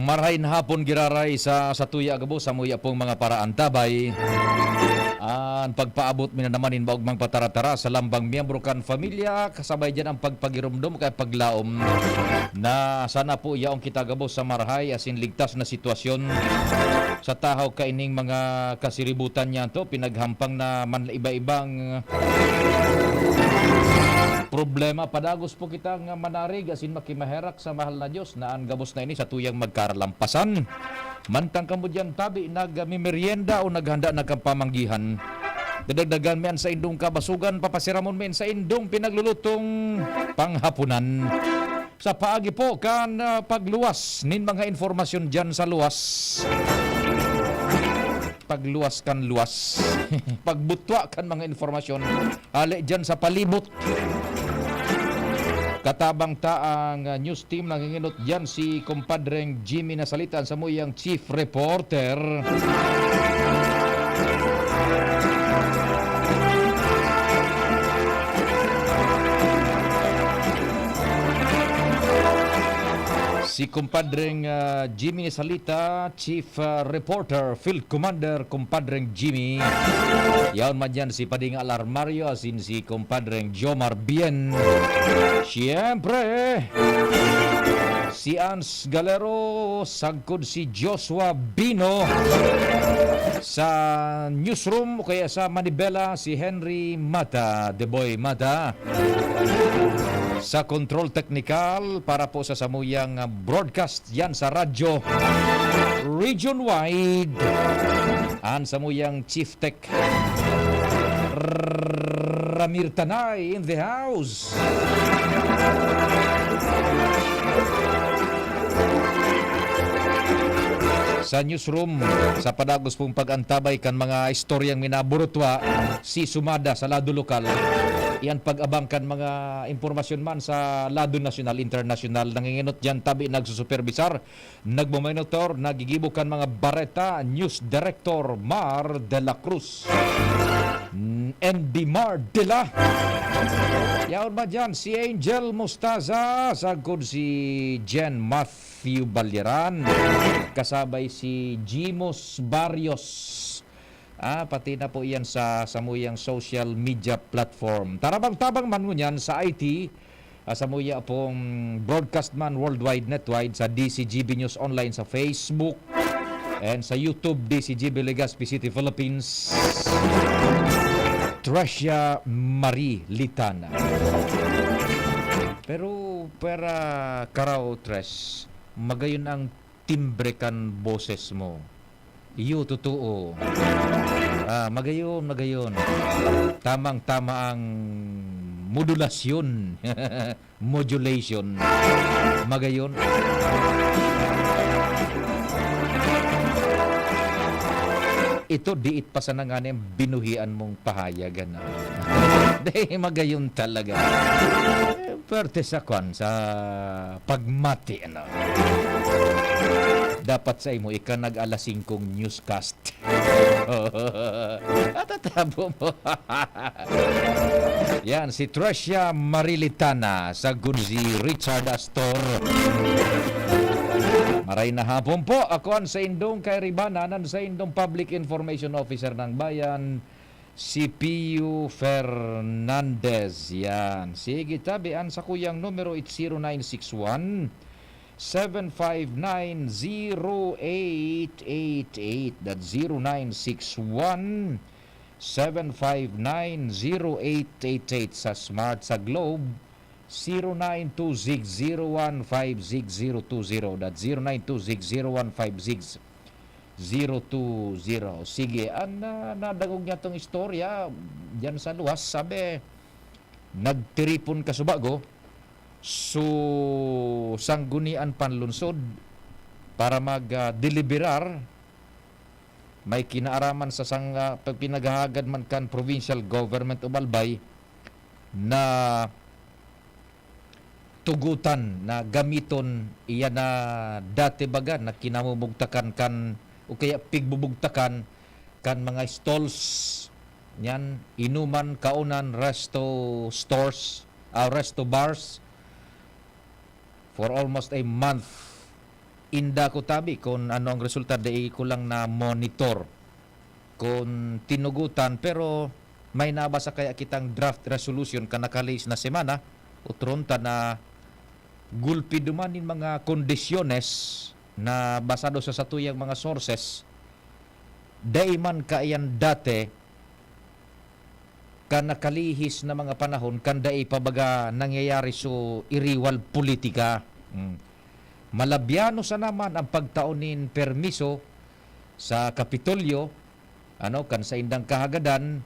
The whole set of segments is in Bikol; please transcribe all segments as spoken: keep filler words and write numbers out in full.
Marhay na hapon, giraray sa satuya gabos, samuya pong mga paraantabay. An pagpaabot mi na naman nin maogmang patara-tara sa lambang miyembro kan pamilya, kasabay diyan ang pagpagiromdom kaya paglaom na sana po yaong kita gabos sa marhay asin ligtas na sitwasyon sa tahaw kaining mga kasiributan niya to, pinaghampang na man iba-ibang problema. Padagos po kita nga manarig asin makimaherak sa mahal na Dios na an gabos na ini satuyang magkaralampasan. Mantang kamo diyan tabi nagmimerienda o naghanda na kan pamanggihan, dadagdagan mi an saindong kabasogan, papasiramon mi an saindong pinaglulutong panghapunan. Sa paagi po kan, ah, pagluwas nin mga impormasyon diyan sa luwas. Pagluwas kan luwas. Pagbutwa kan mga impormasyon. Hale diyan sa palibot. Katabang ta ang, ah, news team, nanginginot diyan si Kumpadreng Jimmy Nasalita, an samuyang chief reporter. Si Kumpadreng, ah, Jimmy Salita, Chief, ah, Reporter, Field Commander, Kumpadreng Jimmy. Yaon man diyan si Pading Alarmario, asin si Kumpadreng Jomar Bien. Siyempre, si Ans Galero, sagkod si Joshua Bino. Sa newsroom o kaya sa manibela, si Henry Mata, The Boy Mata. Sa control technical para po sa samuyang broadcast yan sa radyo, region wide, an samuyang Chief Tech, Ramir Tanay in the house. Sa newsroom, sa padagos pong pag-antabay kan mga istoryang minaburutwa, si Sumada sa lado lokal. Iyan pag-abang kan mga impormasyon man sa lado nasyonal, internasyonal. Nanginginot diyan tabi, nagsusuperbisar, nagmamonitor, nagigibo kan mga bareta, News Director Mar de la Cruz. N B Mar de la. Yaon man diyan si Angel Mostaza, sagkod si Jen Matthew Balyeran, kasabay si Jimos Barrios. Ah, pati na po iyan sa samuyang social media platform. Tarabang-tabang man ngunyan sa I T, ah, samuya pong broadcast man worldwide, netwide sa D C G B News Online sa Facebook and sa YouTube, D C G B Legazpi City, Philippines. Tricia Marie Litana. Pero pwera karaw, Tres, magayon ang timbre kan boses mo. Iyo, totoo. Ah, magayon, magayon. Tamang-tama ang modulasyon. Modulation. Magayon. Ito, diit pa sana ngani ang binuhian mong pahayag, ano? Di, magayon talaga. Eh, pwerte sa kwan, sa pagmati, ano? Dapat sa imo, ika nag-alas singkong newscast. At atabo mo. Yan, si Tricia Marilitana, sagkod si Richard Astor. Maray na hapon po. Ako an saindong kairibanan, an saindong Public Information Officer ng Bayan, si Pio Fernandez. Yan. Sige, tabi, an sakuyang numero, it's zero nine six one, seven five nine, zero eight eight eight. That's zero nine six one, seven five nine, zero eight eight eight. Sa Smart, sa Globe, zero nine two six zero one five six zero two zero. That's zero nine two six zero one five six zero two zero. Sige, an, ah, nadangog niya tong istorya, diyan sa luwas, sabi, nagtiripon kasubago, so, Sangguniang Panlungsod para mag, ah, deliberar, may kinaaraman sa sang-, ah, pag-, pinaghahagad man kan Provincial Government of Albay na tugutan na gamiton, iyan na dati baga na kinamumugtakan kan, o kaya pigbubugtakan kan mga stalls, yan, inuman, kaonan, resto stores, ah, resto bars, for almost a month. Inda ko tabi kun ano ang resulta, dai ko lang na-monitor kun tinugotan, pero may nabasa kaya kitang draft resolution kan nakalihis na semana, otro ta na gulpi duman nin mga kondisyones na basado sa satuyang mga sources, dai man kaiyan dati kan nakalihis na mga panahon kan dai pa baga nangyayari so iriwal politika. Hmm. Malabyano sana man ang pagtao nin permiso sa Kapitolyo, ano, kan saindang kahagadan,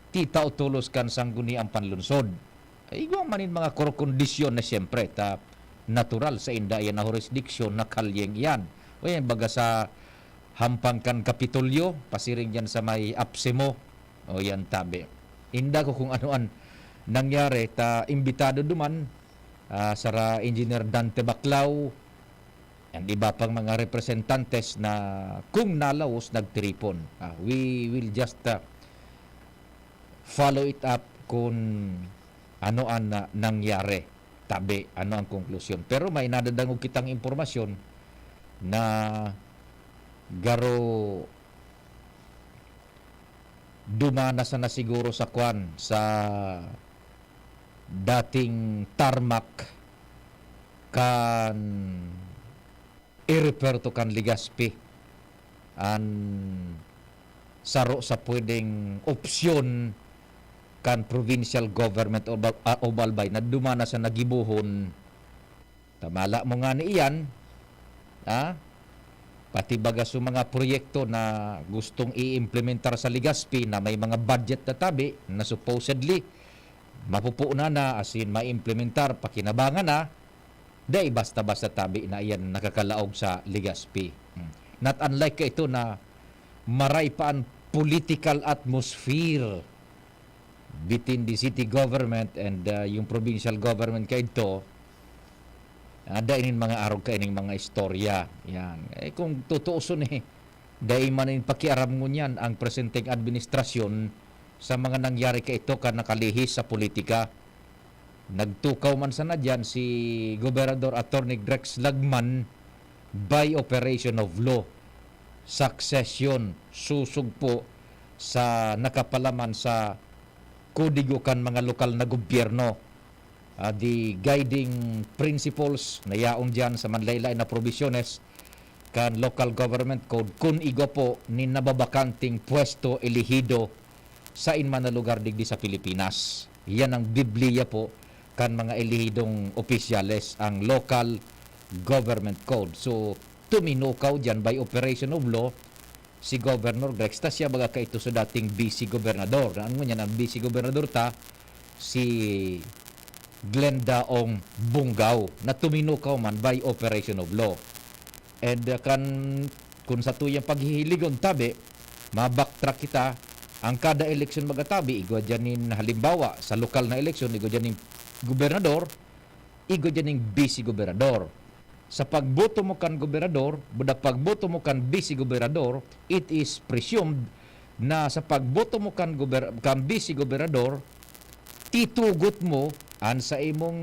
titao tolos kan sangguniang panlunsod. Igwa man nin mga korkondisyon na siyempre, ta natural sainda iyan na hurisdiksyon na kalyeng iyan. O yan, baga sa hampang kan Kapitolyo, pasiring diyan sa may APSEMO. O yan, tabi. Inda ko kung ano an nangyari, ta imbitado duman, ah, sara Engineer Dante Baclao, and iba pang mga representantes na kung nalaos, nagtiripon. Ah, we will just, ah, follow it up kung ano an, ah, nangyari. Tabi, ano ang konklusyon. Pero may nadadangog kitang impormasyon na garo dumana sana siguro sa kwan, sa dating tarmac kan aeroporto kan Legazpi. An saro sa pwedeng opsyon kan provincial government of, ah, of Albay na dumana sa nagibohon. Tamala mo ngani iyan, ah, pati baga sa mga proyekto na gustong i-implementar sa Legazpi na may mga budget na tabi na supposedly mapupunan na, as in, maimplementar, pakinabangan na, dai basta-basta tabi na iyan nakakalaog sa Legazpi. Hmm. Not unlike ka ito na maray pa an political atmosphere between the city government and, ah, yung provincial government kaidto, ah, dai nin mga arog kaining mga istorya. Yan. Eh, kung tutuuson, eh, dai man nin pakiaram ngunyan ang presenteng administrasyon sa mga nangyari kaito kan nakalihis sa politika. Nagtukaw man sana diyan si Gobernador Attorney Rex Lagman by operation of law, succession, susugpo sa nakapalaman sa kodigo kan mga lokal na gobyerno. Ah, the guiding principles na yaon diyan sa manlaylay na probisyones kan local government code kun igwa po nin nababakanting pwesto, elehido sain man na lugar digdi sa Pilipinas. Iyan ang Biblia po kan mga elehidong opisyales, ang local government code. So, tuminukaw diyan by operation of law si Governor Rex, ta siya baga kaito sa dating vice gobernador. Na ano niya, ang vice gobernador ta, si Glenda Ong Bungao, na tuminukaw man by operation of law. And, uh, kan, kun sa tuyang paghihiligon, tabi, ma-backtrack kita, ang kada eleksyon magatabi, igwa dyan nin, halimbawa, sa lokal na eleksyon, igwa dyan nin gobernador, igwa dyan nin vice-gobernador. Sa pagboto mo kan gobernador, buda pagboto mo kan vice-gobernador, it is presumed na sa pagboto mo kan gober-, kan vice-gobernador, titugot mo an sa imong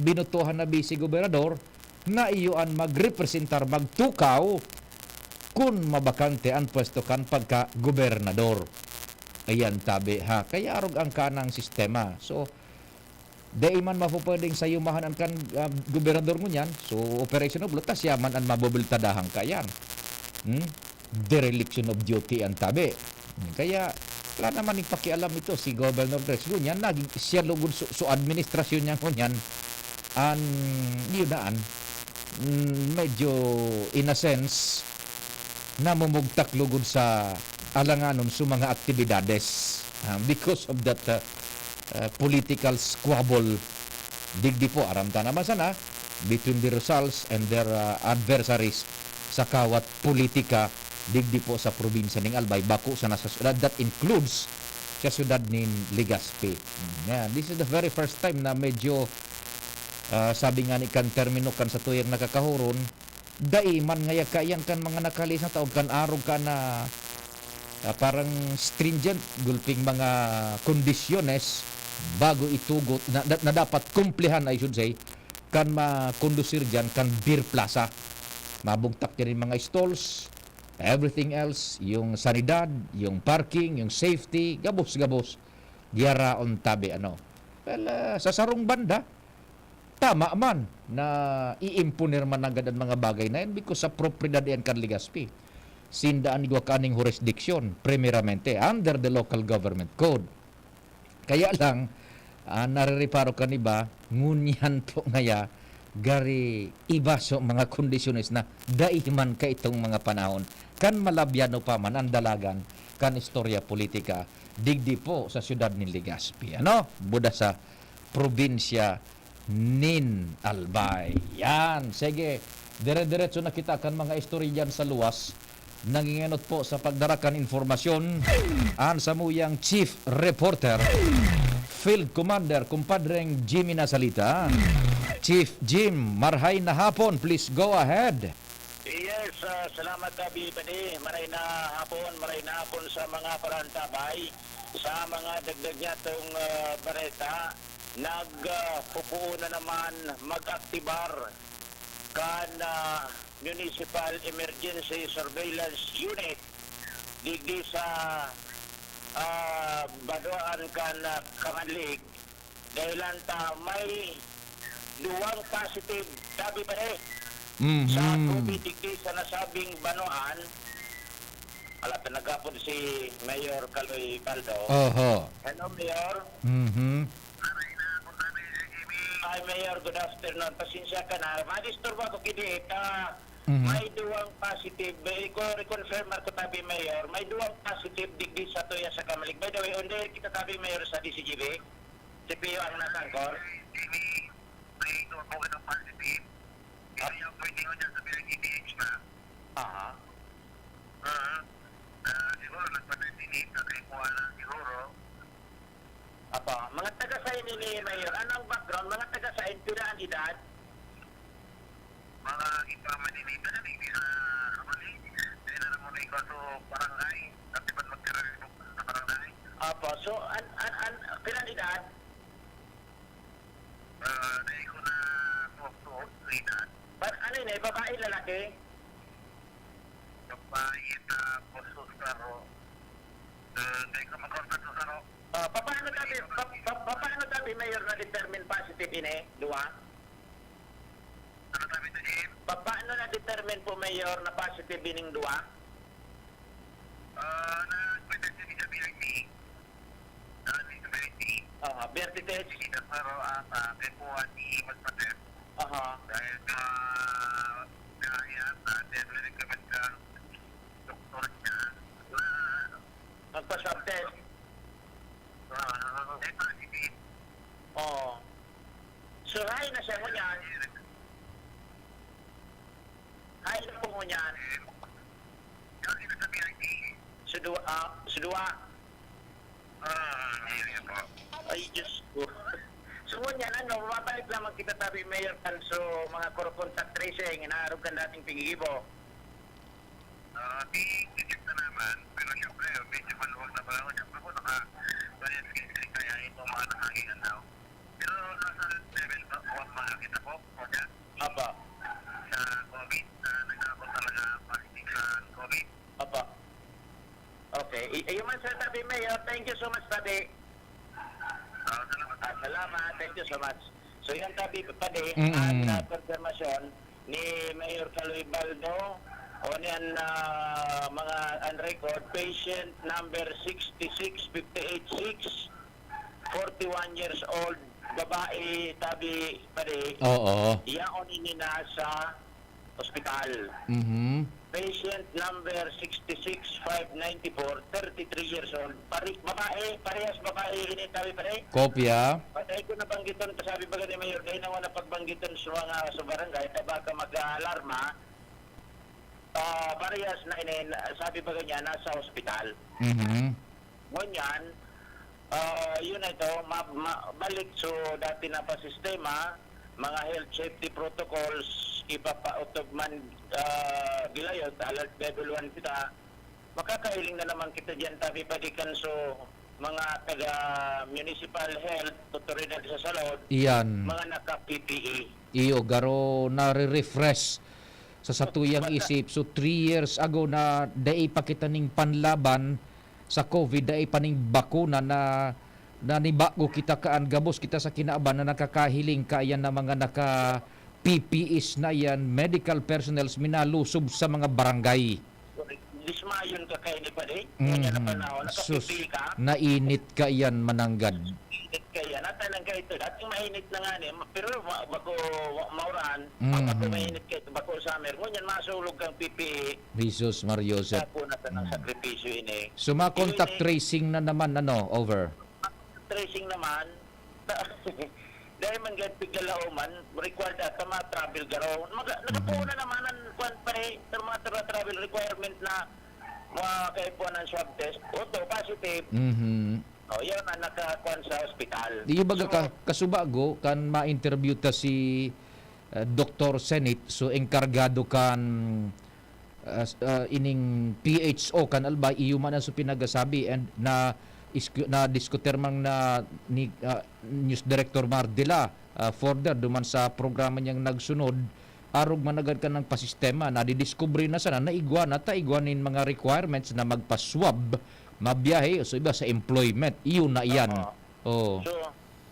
binotohan na vice-gobernador na iyo an magrepresentar, magtukaw kun mabakante an pwesto kan pagka-gobernador. Ayan, tabi, ha. Kaya arog ang kanang sistema. So, dai man mapupwedeng sayumahan an kan, ah, gobernador ngunyan. So, operation of law, ta siya man an mabubultadahan kayan. Hmm? Dereliction of duty an tabi. Hmm, kaya, wala naman ning pakialam ito si Governor Rex ngunyan. Naging siya lugod so, so administrasyon niya ngunyan. An, yun na an, mm, medyo, in a sense, namumugtak lugod sa alanganon sa mga aktibidades, ah, because of that, ah, ah, political squabble. Digdi po, aram ta naman sana, between the Rosals and their, ah, adversaries sa kawat politika digdi po sa probinsya ning Albay, bako sana sa syudad, that includes sa syudad nin Legazpi. Mm, yeah, this is the very first time na medyo, ah, sabi nga ni kan termino kan satuyang nakakahuron, dai man ngaya kaiyan kan mga nakalihis na taon kan arog ka na, ah, parang stringent gulping mga kondisyones bago itugot na, na, na dapat kumplihan, I should say, kan makondusir diyan kan Beer Plaza. mabugtak din yung mga stalls, everything else, yung sanidad, yung parking, yung safety, gabos-gabos, giyaraon tabi, ano. Well, ah, sa sarong banda, tama man na iimponer man nanggad an mga bagay na yan because sa propiedad iyan kan Legazpi. Sinda an igwa kaning jurisdiction, primeramente, under the local government code. Kaya lang, ah, narereparo kan iba, ngunyan po ngaya, gari iba so mga kondisyones na dai man kaitong mga panahon. Kan malabyano pa man ang dalagan kan istorya politika, digdi po sa siyudad ni Legazpi, ano? Buda sa probinsya nin Albay. Yan. Sige, dire-diretso na kita kan mga istorya dyan sa luwas. Nangingenot po sa pagdara kan informasyon, an samuyang chief reporter, Field Commander, kumpadreng Jimmy Nasalita. Chief Jim, marhay na hapon. Please go ahead. Yes, ah, salamat, Abi Padi. Maray na hapon, maray na hapon sa mga parantabay. Sa mga dagdag niya tong, ah, bareta, nag, ah, pupuon na naman mag-aktibar kan, ah, Municipal Emergency Surveillance Unit digdi sa, ah, Badoan kan, ah, Kamanlig. Dahilan ta may duwang positive, sabi pa ni, sa Mhm. COVID digdi sa nasabing banoan. Ala, nagkapon si Mayor Kaloy Baldo. Oho. Hello, Mayor. Mhm. Hi, Mayor. Good afternoon. Pasensya ka na. Madisturbo ako kini. Ta, Mhm. may duwang positive. May ko, reconfirm ako tabi, Mayor. May duwang positive digdi sa tuya sa Kamalig. By the way, on the air kita tabi, Mayor, sa D C G B. Si Pio ang nasa angkor. May duwang po itong positive. Kaya pwede ko dyan sa P I D H na. Aha. Ah, ah, siguro nagpatay si Nita kay Kuwala siguro. Apa, mga taga sa ini ni Mayor, anong background? Mga taga sa pila ang edad? Mga iba man ini, taga digdi sa Kamali. Dahil alam mo na ikaw sa barangay, dati man magkira sa barangay. Apa, so, an, an, an, pila ang edad? Ah, dai ko na tuhok-tuhok sa edad. Ba-, ano yun eh, babae, lalaki? Babae, tapos susaro. Ah, dai ko makontak susaro. Ah, papaano tabi, pa-, pa-, papaano tabi, Mayor, na-determine positive ini? Duwa? Ano tabi to, Jim? Papaano na-determine po, Mayor, na positive ining duwa? Ah, nagpatest kami sa B R T. Ah, dito sa B R T. Oo, B R T T H. Sige, pero, ah, ah, kay Kuan ni Magpater. Aha. Dahil sa kaya, ah, then may recommend ka doktor niya na Magpa-swab test. Ah, may positive. Oo. So, high na siya ngunyan. High na po ngunyan. Kasi nasa B R T. Sudwa, ah, sudwa. Ah, yun, yun po. Ay, Diyos ko. So, ngunyan, ano, mabalik lamang kita tabi, Mayor, kan so mga kuro contact tracing, inaarog kan dating pinigibo. Ah, di, di kita naman, pero siyempre, medyo maluwag na panahon. Siyempre po, naka-, kaya, kaya itong mga nakahingan daw. Pero nasa level ba, one mga kita po, o dyan? Apa. Sa COVID, ah, nagkakaroon talaga positive sa COVID. Apa. Okay. I-, ayun man sa tabi, Mayor. Thank you so much, tabi. Ah, salamat. Ah, salamat. Thank you so much. So, yan, tabi, padi, Mm. ang, ah, konfirmasyon ni Mayor Caloy Baldo, o niyan, ah, mga on record, patient number six six five eight six, forty-one years old, babae, tabi, padi. Oo. Yaon ini nasa ospital. Mhm. Patient number six six five nine four, thirty-three years old. Pare-, babae, parehas babae ini, tabi, pare. Kopya. Patay ko nabanggiton, pasabi baga ni Mayor, dahil na wala pagbanggiton sa mga sa barangay, ta baka mag-aalarma. Ah, parehas na ini, sabi baga niya, nasa ospital. Mhm. Ngunyan, ah, yun na ito, ma-, ma-, balik so dati na pa sistema, mga health safety protocols, ipapaotob man, ah, gilayot, alert level one kita, makakahiling na naman kita diyan, tabi padikan so mga taga municipal health, otoridad sa salud, Iyan. mga naka-P P E. Iyo, garo nare-refresh Sa satuyang isip, so three years ago na dai pa kita ning panlaban sa COVID, dai pa ning bakuna na, na nibago kita kaan, gabos kita sa kinaban na nakakahiling kaiyan na mga naka-P P Es na yan, medical personnels, minalusob sa mga barangay. Dismayon ka kay ni Padi, kanya na Mhm. panahon, Sus, nakapipili ka, nainit ka yan, mananggad. init ka yan. At anong kayo ito, dating mainit na nga ni, pero ma- bako wa- mauran, Mhm. bako mainit kayo, bako summer. Ngunyan, masulog kang P P E, Jesus Mario Joseph. Ako na sa Mm. sakripisyo ini. So, mga contact Yun eh. Tracing na naman, ano, over. Tracing naman, dahil man gayud piglalao man, required ata mga travel garo. Mag, nagapuo na naman ang kwan pa eh, sa mga tra- travel requirement na mga kaipuhan ng swab test. Oto, positive. Mhm. O, yan ang nakakuan sa ospital. Di ba So, ka, kasubago, kan ma-interview ta si uh, Doktor Senit, so enkargado kan uh, s- uh, ining P H O kan Albay, iyo man ang so pinagasabi and na isku- na diskuter man na ni uh, News Director Mar Dela uh, further duman sa programa niyang nagsunod, arog managad ka ng pasistema, nadidiskubre na sana na igwa na ta igwa nin mga requirements na magpa-swab, mabiyahe, o sa iba sa employment. Iyo na iyan. Oo. Oh. So,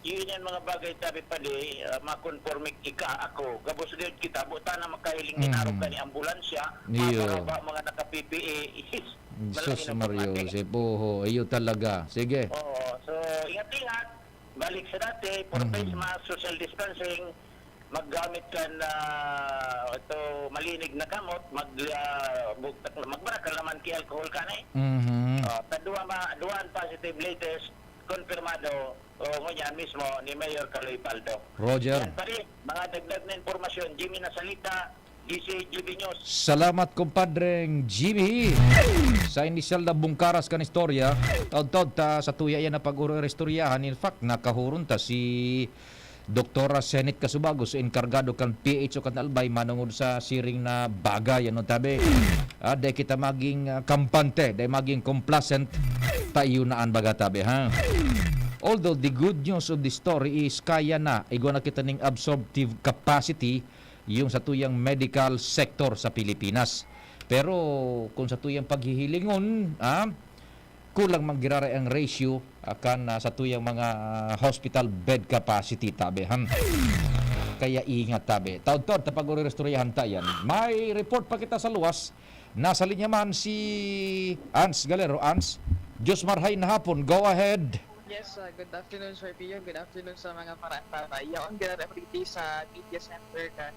yun yan mga bagay, sabi pa di, uh, makonforme ika ako. Gabos gayud kita, buta na makahiling Mm. inarog ka ni ambulansya, Iyo. mga, mga naka-P P E, is, Jesus malaking Mario problema. Joseph. Oho, iyo talaga. Sige. Oo, so ingat-ingat, balik sa dati, for Mhm. face mask, social distancing, maggamit ka na ito, malinig na kamot, mag, ah, bugtak, magbarakal naman ki alcohol ka na eh. Mhm. Oh, sa duwa ma, duwa ang positive latest, konfirmado, o ngunyan mismo ni Mayor Kaloy Paldo. Roger. Yan pa rin, mga dagdag na impormasyon, Jimmy Nasalita, D C G B News. Salamat, kumpadreng Jimmy. Sa inisyal na bungkaras kan istorya, taod-taod ta sa tuya yan na pag-oro-istoryahan. In fact, nakahuron ta si Doktora Senit Casubago, so enkargado kan P H O kan Albay, manungod sa siring na bagay. Ano tabi? Ah, dai kita maging ah, kampante, dai maging complacent. Tayo na an baga tabi, ha? Although the good news of the story is kaya na, igwa na kita ning absorptive capacity, yung sa tuyang medical sector sa Pilipinas. Pero kung sa tuyang paghihilingon, ah, kulang man giraray ang ratio, ah, kan, ah, sa tuyang mga, ah, hospital bed capacity, tabi, han. Kaya ingat, tabi. Taod-taod, ta pag-uri-istoryahan ta yan. May report pa kita sa luwas. Nasa linya man si Ans Galero. Ans, Diyos marhay na hapon. Go ahead. Yes, uh, good afternoon, Sir Pio. Good afternoon sa mga paraantabay. Yaon, giraray ako digdi sa media center kan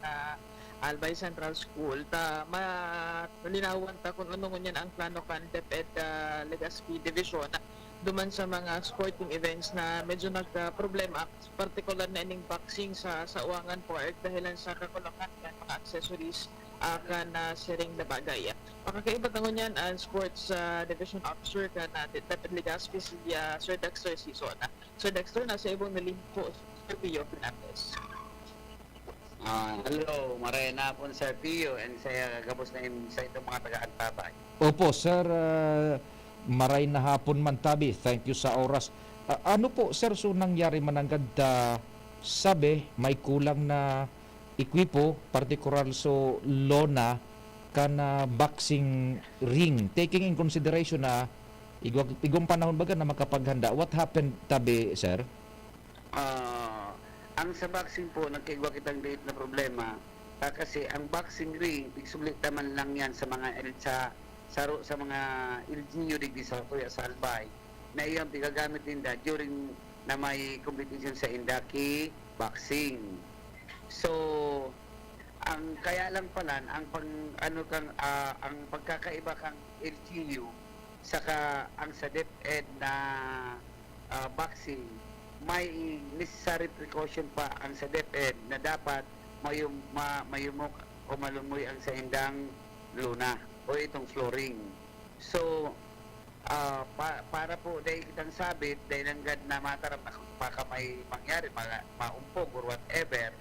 Albay Central School. Ta, malinawan ta kung ano ngunyan ang plano kan DepEd, ah, Legazpi Division duman sa mga sporting events na medyo nagka-problema, partikular na ining boxing sa Sawangan Park dahilan sa kakulangan kan mga accessories, ah, kan, ah, siring na bagay. Makakaiba ta ngunyan ang sports, ah, division officer kan, ah, DepEd Legazpi, si, ah, Sir Dexter Sison. Sir Dexter, nasa ibong na linya po, Sir Pio Fernandez. Ah, hello, maray na hapon, Sir Pio, and sa gabos na im-, sa itong mga taga-antabay. Opo, sir, ah, maray na hapon man tabi. Thank you sa oras. Ah, ano po, sir, so nangyari mananggad ta sabi may kulang na ekwipo, partikular so lona, kan, ah, boxing ring. Taking in consideration na igwa, igwang panahon baga na makapaghanda. What happened tabi, sir? Ah, ang sa boxing po, nagkaigwa kitang liit na problema. Ah, kasi ang boxing ring, pigsubli naman lang yan sa mga L-, sa, sa, ro- sa mga L G U digdi sa Tuya sa Albay, na iyang pigagamit ninda during na may competition sa Indaki Boxing. So, ang kaya lang pala, ang pang, ano kang, ah, ang pagkakaiba kang L G U, saka ang sa DepEd na ah, boxing, may necessary precaution pa ang sa DepEd na dapat mayum, ma, mayumok o malumoy ang sa indang luna o itong flooring. So, ah, pa, para po dahil kitang sabit, dahil nanggad na mataram na kung baka may mangyari, ma, maumpog or whatever,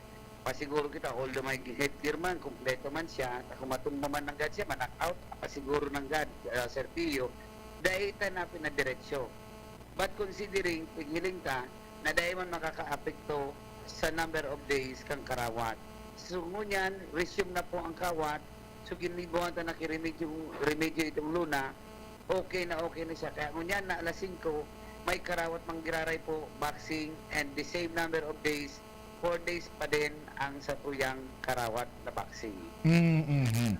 pasiguro kita, although may headgear man, kompleto man siya, ta kung matumba man nanggad siya, ma-knock out, pasiguro nanggad, ah, Sir Pio, dai ta na pinadiretso. But considering, pighiling ta, na dai man makakaapekto sa number of days kang karawat. So, ngunyan, resume na po ang karawat, So, ginibuhan ta na ki Remedyo, Remedyo itong Luna. Okay na okay na siya. Kaya ngunyan na alas singko, may karawat manggiraray po, boxing, and the same number of days, four days pa din ang satuyang karawat na boxing. Mm, mhm.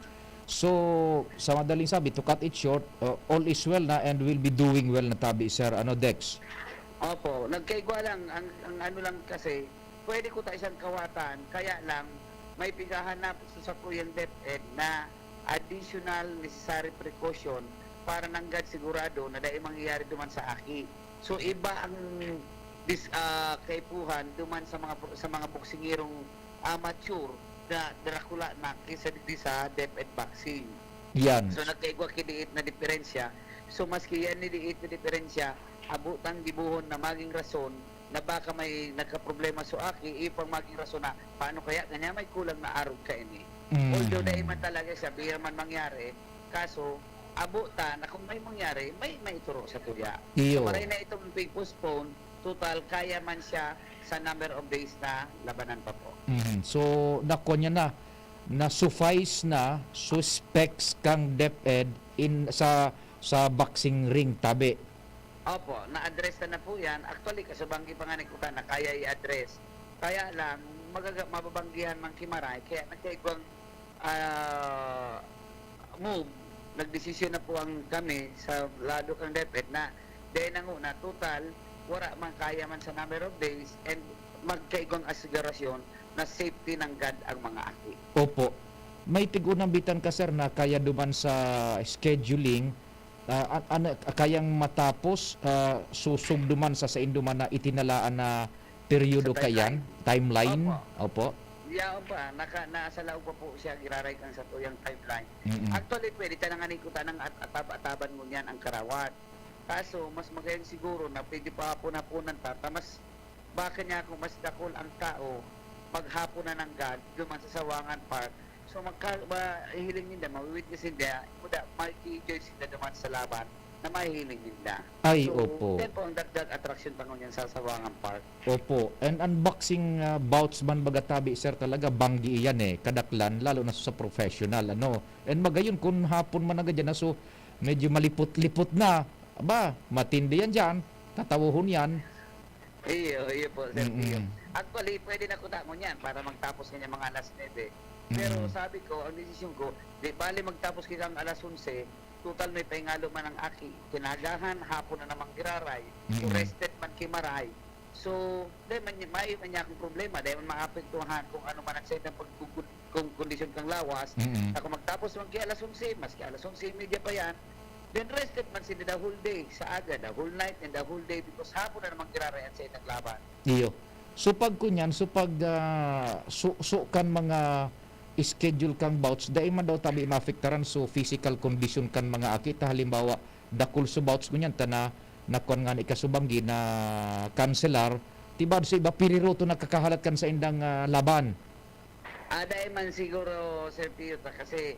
So, sa madaling sabi, to cut it short, uh, all is well na and will be doing well na tabi, Sir, ano, Dex? Opo, nagkaigwa lang. Ang, ang ano lang kasi, pwede ko ta siyang kawatan, kaya lang may pighahanap sa sakuyang DepEd na additional necessary precaution para nanggad sigurado na dai mangyayari duman sa aki. So, iba ang dis-, ah, kaipuhan duman sa mga bo-, sa mga boksingirong amateur na dakula na kaysa digdi sa DepEd boxing. Yan. So, nagkaigwa ki diit na diferensya. So, maski yan ni diit na diferensya, abotang gibohon na maging rason na baka may nagkaproblema sa aki, ipang maging rason na, "Paano kaya kanya may kulang na arog kaini?" Mm. Although dai man talaga siya, bira man mangyari, kaso, abot ta na kung may mangyari, may maituro sa tuya. Iyo. So, maray na itong pig-postpone, total, kaya man siya sa number of days na labanan pa po. Mhm. So, nakuha niya na, na-suffice na, suspects kang DepEd in, sa, sa boxing ring, tabi. Opo, na-address na, na po yan. Actually, kasubanggi pa nga ni Kuta na kaya i-address. Kaya lang, magaga-, mababanggihan man ki maray, kaya nagkaigwang, ah, move, nagdesisyon na po ang kami sa lado kang DepEd na dahil na nguna, total, wala man kaya man sa number of days and magkaigwang asigurasyon na safety nanggad ang mga aki. Opo. May tigunambitan ka, sir, na kaya duman sa scheduling, ah, an-, ano, kayang matapos, ah, susog duman sa saindo man na itinalaan na peryodo Sa kayan? Timeline. Timeline? Opo. Opo. Yaon pa, naka-, nasa laog pa po siya, giraray kang satuyang timeline. Mm-mm. Actually, pwede ta na nga ni kuta ng at-, atab-ataban ngunyan ang karawat. Kaso, mas magayon siguro na pwede pa hapon-haponan ta, ta mas, baka niya kung mas dakul ang tao, maghapon na nanggad, duman sa Sawangan Park. So, magka-, mahihiling ninda, mawi-witness ninda, muda, mag-enjoy sila duman sa laban na mahihiling ninda. Ay, So, opo. yan po ang dagdag atraksyon pa ngunyan sa Sawangan Park. Opo. And unboxing, ah, bouts man baga tabi, sir, talaga banggi iyan, eh. Kadaklan, lalo na sa professional, ano. And magayon, kung hapon man agad yan, so, medyo malipot-lipot na. Aba, matindi yan dyan. Tatawohon yan. Iyo, iyo po, Sir Mm-mm. Pio. Actually, pwede na kuta ngunyan para magtapos kanya mga alas nuebe. Pero Mm. sabi ko, ang desisyon ko, di bali magtapos kita ang alas onse, total may pahingalo man ang aki, kinagahan, hapon na namang giraray, so Mm. rested man ki maray. So, di man, maayo man niya akong problema, di man maapektuhan kung ano man ang sa ilang pagkukul-, kung kondisyon kang lawas. Mm. Na kung magtapos man ki alas onse, maski alas onse y media pa yan, then rested man sila the whole day, sa aga, the whole night, and the whole day, because hapon na namang giraray an sa ilang laban. Iyo. So, pag kunyan, so pag, ah, su-, su-, kan mga schedule kang bouts, dai man daw tabi maapektaran so physical condition kan mga aki. Ta halimbawa, dakul so bouts ngunyan ta na, nakuan nga ni kasubanggi na kanselar, tibad sa iba, piriroto nakakahalat kan saindang, ah, laban. Ah, dai man siguro, Sir Pio, ta kasi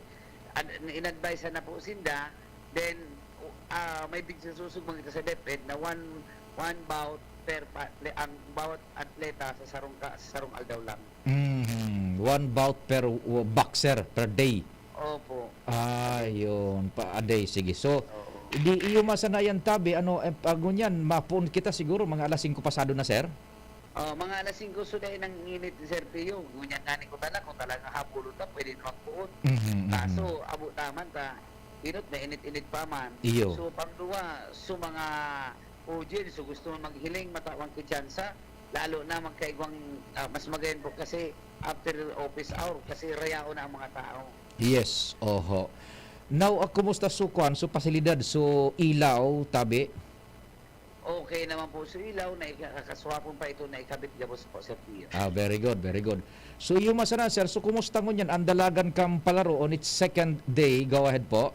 ad-, in-advise na po sinda, then, ah, may bigsa susog man kita sa DepEd na one, one bout per pa-, le-, ang bawat atleta sa sarong ka-, sa sarong aldaw lang. Mhm. One bout per w-, boxer per day. Opo. Ah, yun. Pa, a day. Sige. So, Oo. di iyo masanayan tabi, ano, eh, pag ngunyan, mapuon kita siguro mga alas singko pasado na, sir? Oh, mga alas singko, so dahil nang init ni Sir Pio. Ngunyan nga ni ko tala, kung talagang hapulo ta, pwede na magpuon. Mhm, mhm. Kaso, abot naman ta, inot na init-init pa man. Iyo. So, pangduwa, so mga audience, so gusto mo maghiling, matawan ki tsansa, lalo na magkaigwang, ah, mas magayon po kasi after office hour, kasi rayaon na ang mga tao. Yes, oho. Now, ah, kumusta so kwan, so pasilidad, so ilaw, tabi? Okay naman po so ilaw, na ika-, kakaswapon pa ito na ikabit gabos po, Sir Pio. Ah, very good, very good. So, iyo masana, sir, so kumusta ngunyan ang dalagan kang palaro on its second day? Go ahead po.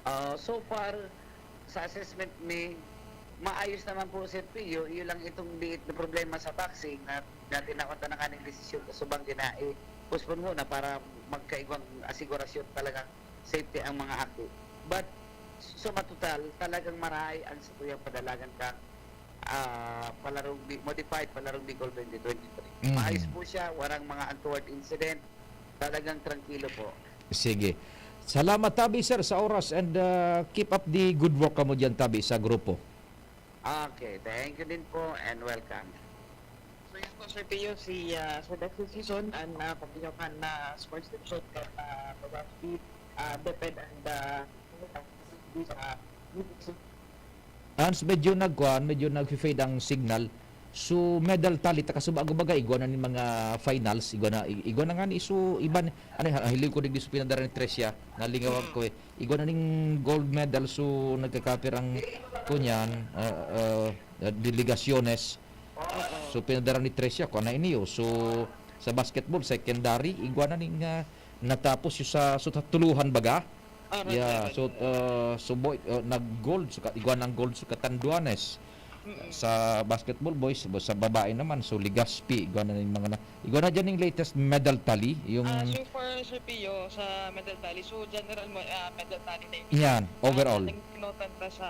Ah, so far, sa assessment mi, maayos naman po, Sir Pio. Iyo lang itong liit na problema sa boxing na, na tinawan ta na kaning desisyon, kasubang gina-, i-postpone muna para magkaigwang asigurasyon talagang safety ang mga aki. But, sa matotal, talagang marahay ang satuyang padalagan kang, ah, palarong Bi-, modified palarong Bicol twenty twenty-three. Mhm. Maayos po siya, warang mga untoward incident, talagang trangkilo po. Sige. Salamat, Tabi, sir, sa oras, and, ah, keep up the good work kamo diyan, Tabi, sa grupo. Okay, thank you din po and welcome. So yun po, Sir Pio, si uh, Sir Dexter Season and uh, Pabinyokan na sports section kan uh, Pabasti, uh, Deped and uh, sa Hans, medyo nagkuan, medyo nag-fade ang signal. So, medal tally, ta kasubago baga, igwa na ni mga finals, igwa na, i- igwa na nga ni, so, iban, ano, ha- hiling ko digdi, so, pinadara ni Tricia, nalingawan ko eh. Igwa na ning gold medal, so, nagkakapir ang, kunyan, ah, ah, ah, delegasyones. So, pinadara ni Tricia, kung ano ini, oh. So, sa basketball, secondary, igwa na ning, ah, natapos yung sa, so, sa tuluhan baga. Ah, Yeah, right, so, uh, so boy, uh, nag-gold, so, ka- igwa ng gold, so, Catanduanes. Mm-mm. Sa basketball boys, sa babae naman, so, Legazpi, igwa na yung mga na, igwa na dyan yung latest medal tally, yung, Ah, so far, Sir Pio, sa medal tally, so general mo, ah, medal tally na yun. yan, overall. Ang kinotan ta sa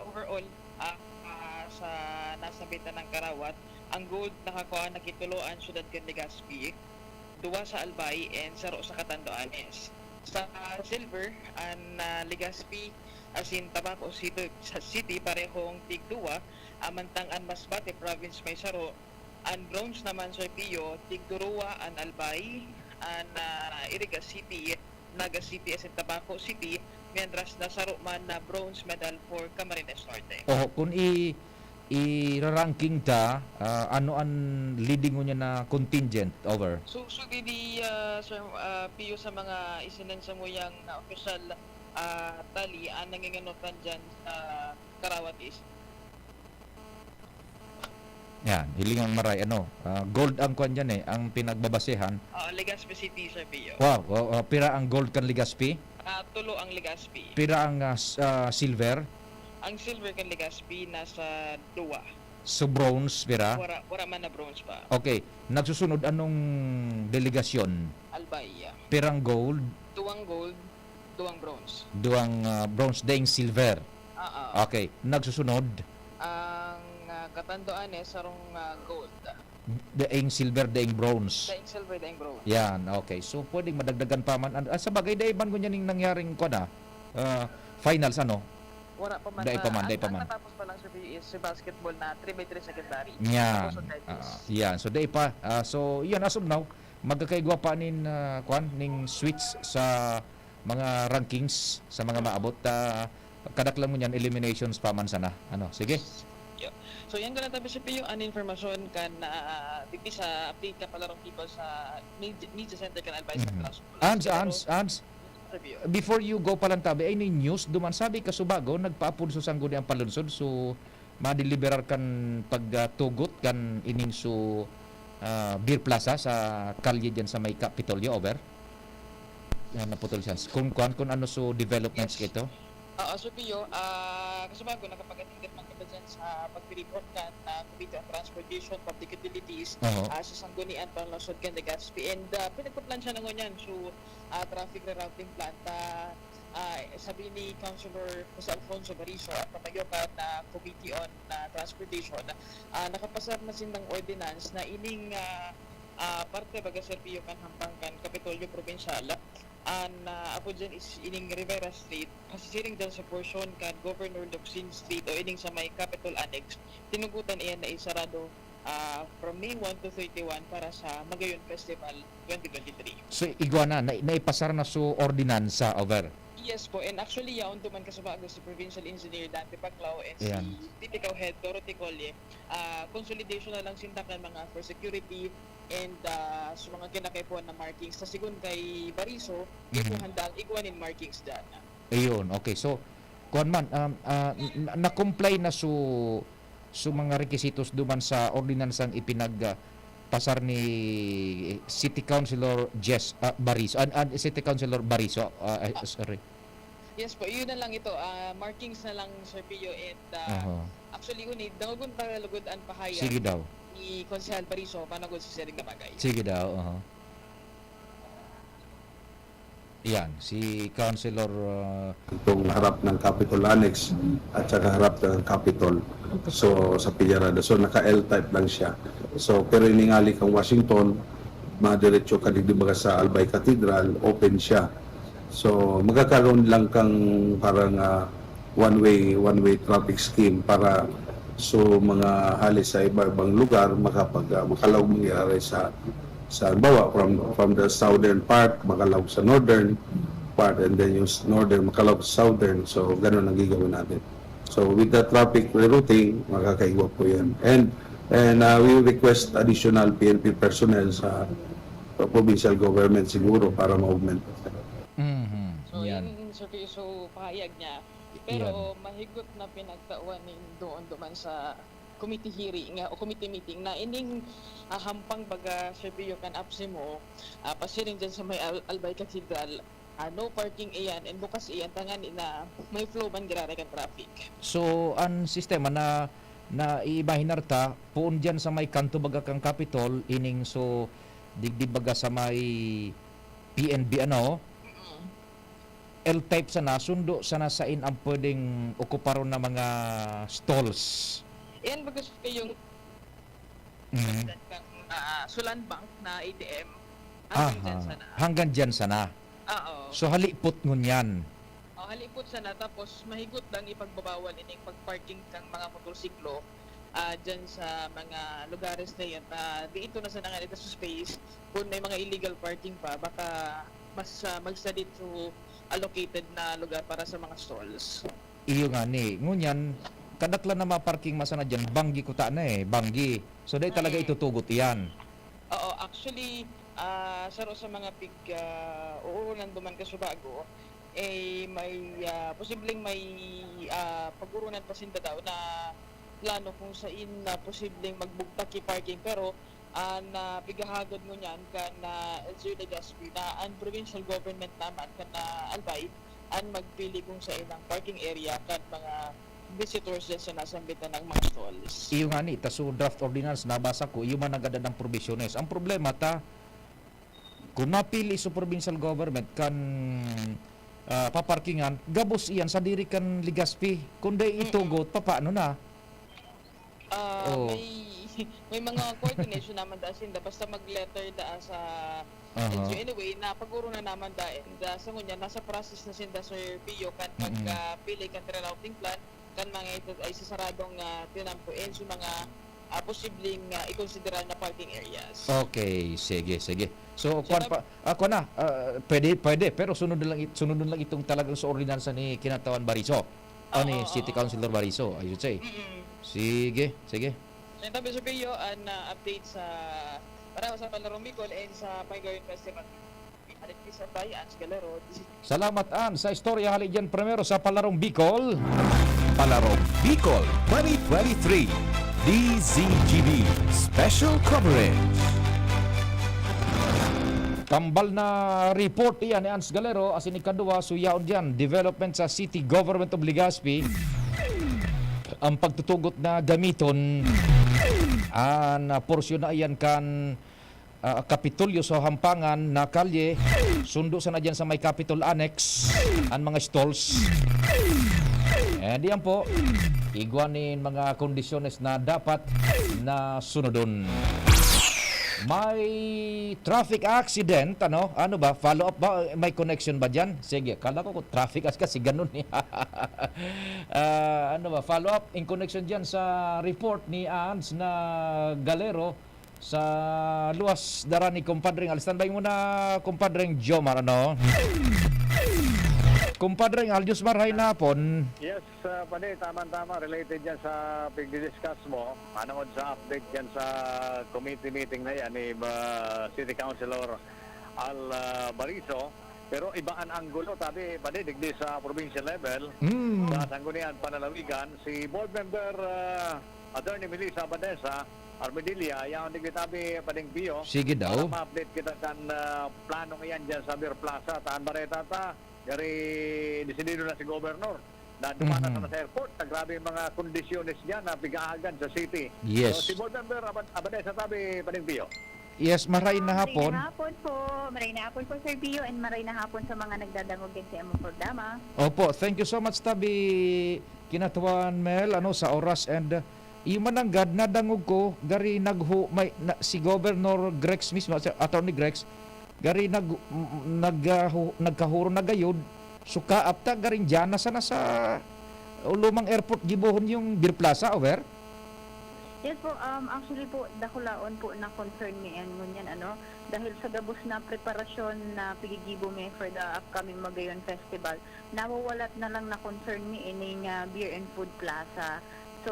overall, ah, ah, sa nasabitan ng karawat, ang gold nakakuha na kitulo ang siyudad kan Legazpi, duwa sa Albay, and saro sa Catanduanes. Sa silver, ang ah, Legazpi, asin Tabaco City, sa city, parehong tig duwa, amantang ang Masbate province may saro. Ang bronze naman, Sir Pio, tig duruwa ang Albay, ang ah, Iriga City, Naga City, asin Tabaco City, mientras na saro man na bronze medal for Camarines Norte. Oh, kung i i-ranking ta, ah, ano ang leading mo niya na contingent over? So, so di, di, ah, Sir ah, Pio, sa mga isinensa mo yang na official ah, tally, ang nanginganotan dyan sa karawat is Yan, hiling ang maray, ano, ah, gold ang kwan dyan eh, ang pinagbabasehan. ah, Legazpi City, Sir Pio. Wow, oh, oh, pira ang gold kan Legazpi? Ah, tulo ang Legazpi. Pira ang ah, s- ah, silver? Ang silver kan Legazpi nasa duwa. So bronze, pira? Wala, wala man na bronze pa. Okay, nagsusunod anong delegasyon? Albay, ah. Pirang gold, Duwang gold, duwang bronze. duwang ah, bronze, daing silver. Ah, ah. Okay, nagsusunod, Ang ah, Catanduanes, sarong ah, gold. daing silver, daing bronze. Daing silver, daing bronze. Yan, okay. So, pwedeng madagdagan pa man. An- ah, sa bagay, dai man ngunyan yung nangyaring, kwan ah, ah, finals, ano? Wala pa man. Dai pa man, ah, dai pa ang, man. Ang natapos pa lang, Sir Pio, is si basketball na three by three secondary. Yan. Tapos ang tennis. Ah, yan. So, dai pa. Ah, so, yan, as of now, magkakaigwa pa nin, ah, kwan, ning switch sa mga rankings, sa mga maabot. Ah, kadaklan mo niyan, eliminations pa man sana. Ano, sige? So, yan ka lang tabi, Sir Pio, ang informasyon kan ah, digdi sa update kan Palarong People sa Media, Media Center kan Albay Mhm. Central School. Ans, Pero, ans, ans. Sir Pio. Before you go, Palantabi, ay ning news, duman sabi kasubago, nagpaapod so sangguniang palunsod, so madeliberar kan pagtugot kan ining so ah, Beer Plaza sa kalye diyan sa may Kapitolyo, over? Yan, naputol siya. Kung kuan, kung ano so developments Yes. kito? Oo, Sir Pio, ah, kasubago, nakapag-attend man kita dyan sa pagtiripon kan ah, Committee on Transportation, Public Utilities, Oo. ah, sa Sanggunian Panlungsod kan Legazpi. And ah, pinagpaplansya na ngunyan, so ah, traffic rerouting plan ta, ah, sabi ni Councilor Jose Alfonso Bariso, ang pamayokan na Committee on ah, Transportation, ah, nakapasar na sindang ordinance na ining ah, ah, parte baga, Sir Pio, kan hampang kan Kapitolyo Probinsyal. An ah, apo dyan is ining Rivera Street, masisiring dyan sa portion kan Governor Locsin Street o ining sa may Capitol Annex. Tinugutan iyan na isarado ah, from May one to thirty-one para sa Magayon Festival twenty twenty-three. So, igwa na, na, naipasar na so ordinansa, over? Yes po, and actually, yaon duman kasubago si Provincial Engineer Dante Paclao and Ayan. si P T CAO Head Dorothy Colle. Ah, consolidation na lang sinda kan mga for security and ah, sa mga kinakaipuhan na markings. Sa sigon kay Bariso, Mhm. ikuhan daang igwa nin markings dyan. Ayun, okay. So, kuan man, um, ah, n- na-comply na so, so mga requisitos duman sa ordinansang ipinag ah, pasar ni City Councilor Jess ah, Bariso, ah, ah, City Councilor Bariso, ah, ah, sorry. Yes po, yun na lang ito. Ah, markings na lang, Sir Pio, and ah, Aha. actually, uni, dangogon ta lugod an pahayag Sige daw. ni Konsehal Bariso panagod sa siring na bagay. Sige daw, aha. Yan, si Councilor ah, itong harap ng Capitol Annex at saka harap ng Capitol. So, sa Pillarada. So, naka-L-type lang siya. So, pero iningali kang Washington, madiretso ka digdi baga sa Albay Cathedral, open siya. So, magkakaroon lang kang parang, ah, one-way, one-way traffic scheme para so mga hali sa iba-ibang lugar makapag, ah, makalaog mangyari sa, sa halimbawa, from, from the southern part, makalaog sa northern part, and then yung s-, northern, makalaog sa southern. So, ganun ang gagawin natin. So, with the traffic rerouting, makakaigwa po yan. And, and, ah, we request additional P N P personnel sa provincial government siguro para ma-augment. Mhm, So, yan. Yun, Sir Chris, so, pahayag niya. Pero Yan. mahigot na pinagtawan nin doon duman sa committee hearing, ah, o committee meeting na ining, ah, hampang baga, Sir Pio, kan APSEMO, ah, pasiring dyan sa may Al-, Albay Cathedral, ah, no parking iyan and bukas iyan tangani na may flow man giraray kan traffic. So, an sistema na, na iimahinar ta, poon diyan sa may kanto baga kan Capitol, ining so, digdi baga sa may P N B, ano? Mm. L-type sana, sundo sana sain ang pwedeng okuparon na mga stalls. Yan, baga sa yung Mhm. kan, ah, Sulan Bank na A T M. Hanggang dyan Aha. sana. Hanggang dyan sana. Oo. So, halipot ngunyan. Oh, halipot sana, tapos mahigot lang ipagbabawal ining pag-parking kang mga motorsiklo, ah, dyan sa mga lugares na yan. Ah, di ito na sana nga dito sa space. Kung may mga illegal parking pa, baka mas, ah, magsadit to allocated na lugar para sa mga stalls. Iyo ngani. Ngunyan, kadaklan na maparking masana diyan, banggi kuta na eh, banggi. So, dai talaga Mm. itutugot iyan. Oo, actually, ah, saro sa mga pig, ah, uoronan duman kasubago, eh, may, ah, posibleng may, ah, pag-uronan pa sinda daw na plano kung sain na posibleng magbugtak ki parking. Pero an, ah, pighahagad ngunyan kan, ah, L G U Legazpi na an provincial government naman kan, ah, Albay an magpili kung saen ang parking area kan mga visitors diyan sa nasambitan na mga stalls. Iyo ngani, ta so draft ordinance nabasa ko, iyo man nagadan ang probisyones. Ang problema ta, kung napili sa provincial government kan, ah, paparkingan, gabos iyan sa diri kan Legazpi. Kung dai Mm-mm. itugot, papaano na? Ah, Oh. may, may mga coordination naman daa sinda, basta mag-letter daa sa Aha. L G U. Anyway, napag-oronan naman daa, and, ah, sa ngunyan, nasa process na sinda, Sir Pio, kan pag, Mm-mm. ah, pili kan rerouting plan, kan mga ito ay sasaradong, ah, tinampo, and sa mga, ah, posibleng, ah, ikonsiderar na parking areas. Okay, sige, sige. So, So, kwan nag- pa, ah, kwan na, ah, pwede, pwede, pero sunod na lang it-, sunod na lang itong talagang sa ordinansa ni Kinatawan Bariso. O, ni Oo, City oo. Councilor Bariso, I should say. Mm-mm. Sige, sige. Yan tabi, Sir Pio, an, ah, update sa, para sa Palarong Bicol and sa Panggayon Festival. Alex Isabay, Ans Galero, D Z T V. Salamat, Ans, sa istorya. Hali dyan primero sa Palarong Bicol. Palarong Bicol twenty twenty-three, D Z G B Special Coverage. Kambal na report iyan ni Ans Galero, asin ikaduwa, so yaon diyan, development sa City Government of Legazpi. Ang pagtutugot na gamiton, an, ah, porsyon na iyan kan, ah, Kapitolyo sa Hampangan na kalye, sundo sana diyan sa may Capitol Annex, an mga stalls. Eh, diyan po, igwa nin mga kondisyones na dapat na sunodon. May traffic accident, ano? Ano ba? Follow up ba? May connection ba diyan? Sige, kala ko kung traffic as kasi ganun eh. Ah, ano ba? Follow up in connection diyan sa report ni Ans na Galero sa luwas dara ni Compadre Al. Standby muna, Compadre Jomar, ano? Compadre Al, Josmar, hay na hapon. Yes, ah, pare, tama-tama, related yan sa pagdi-discuss mo, manongod sa update yan sa committee meeting na yan ni, ah, City Councilor Al, ah, Bariso. Pero iba an anggulo, tabi, pare, digdi sa provincial level, Mm. sa Sangguniang Panlalawigan, si Board Member, ah, Attorney Melissa Abadesa Armedilla, yaon digdi tabi, Pading Pio, Sige daw. para ma-update kita kan, ah, planong iyan dyan sa Beer Plaza. Taan bareta ta, gari desidido na si Governor na dumana Mhm. sana sa airport. Na grabe yung mga kondisyones dyan na pighahagad sa city. Yes. So, si Board Member Abad-, Abadesa tabi, Pading Pio. Yes, maray na Ah, maray hapon. na hapon po. Maray na hapon po, Sir Pio, and maray na hapon sa mga nagdadangog din sa imong programa. Opo, thank you so much, tabi, Kinatawan Mel, ano, sa oras and, uh, iyo mananggad, nadangog ko, gari naghu-, may, na, si Governor Grex mismo, si Attorney Grex, gari nag-, m-, m-, nag-, ah, hu-, nagkahuro na gayod, so kaap ta, garing diyan na sana sa lumang airport gibohon yung Beer Plaza, over? Yes po, um, actually po, dakulaon po na concern mi yan ngunyan, ano, dahil sa gabos na preparasyon na pigigibo mi for the upcoming Magayon Festival, nawawalat na lang na concern mi ining, ah, Beer and Food Plaza. So,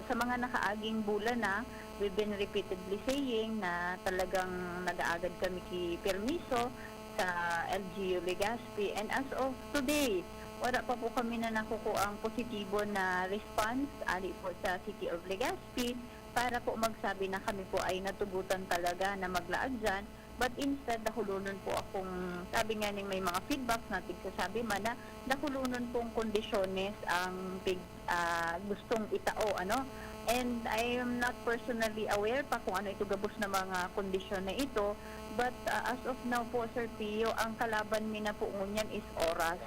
sa mga nakaaging bulan na, we've been repeatedly saying na talagang nag-aagad kami ki permiso sa L G U Legazpi. And as of today, wala pa po kami na nakukuang positibo na response ali po sa City of Legazpi para po magsabi na kami po ay natugutan talaga na maglaag diyan. But instead, dakulonon po akong, sabi nga ning may mga feedbacks na tigsasabi man na dakulonon pong kondisyones ang pig-, ah, gustong itao, ano? And I am not personally aware pa kung ano ito gabos na mga kondisyon na ito. But, ah, as of now po, Sir Pio, ang kalaban mi na po ngunyan is oras.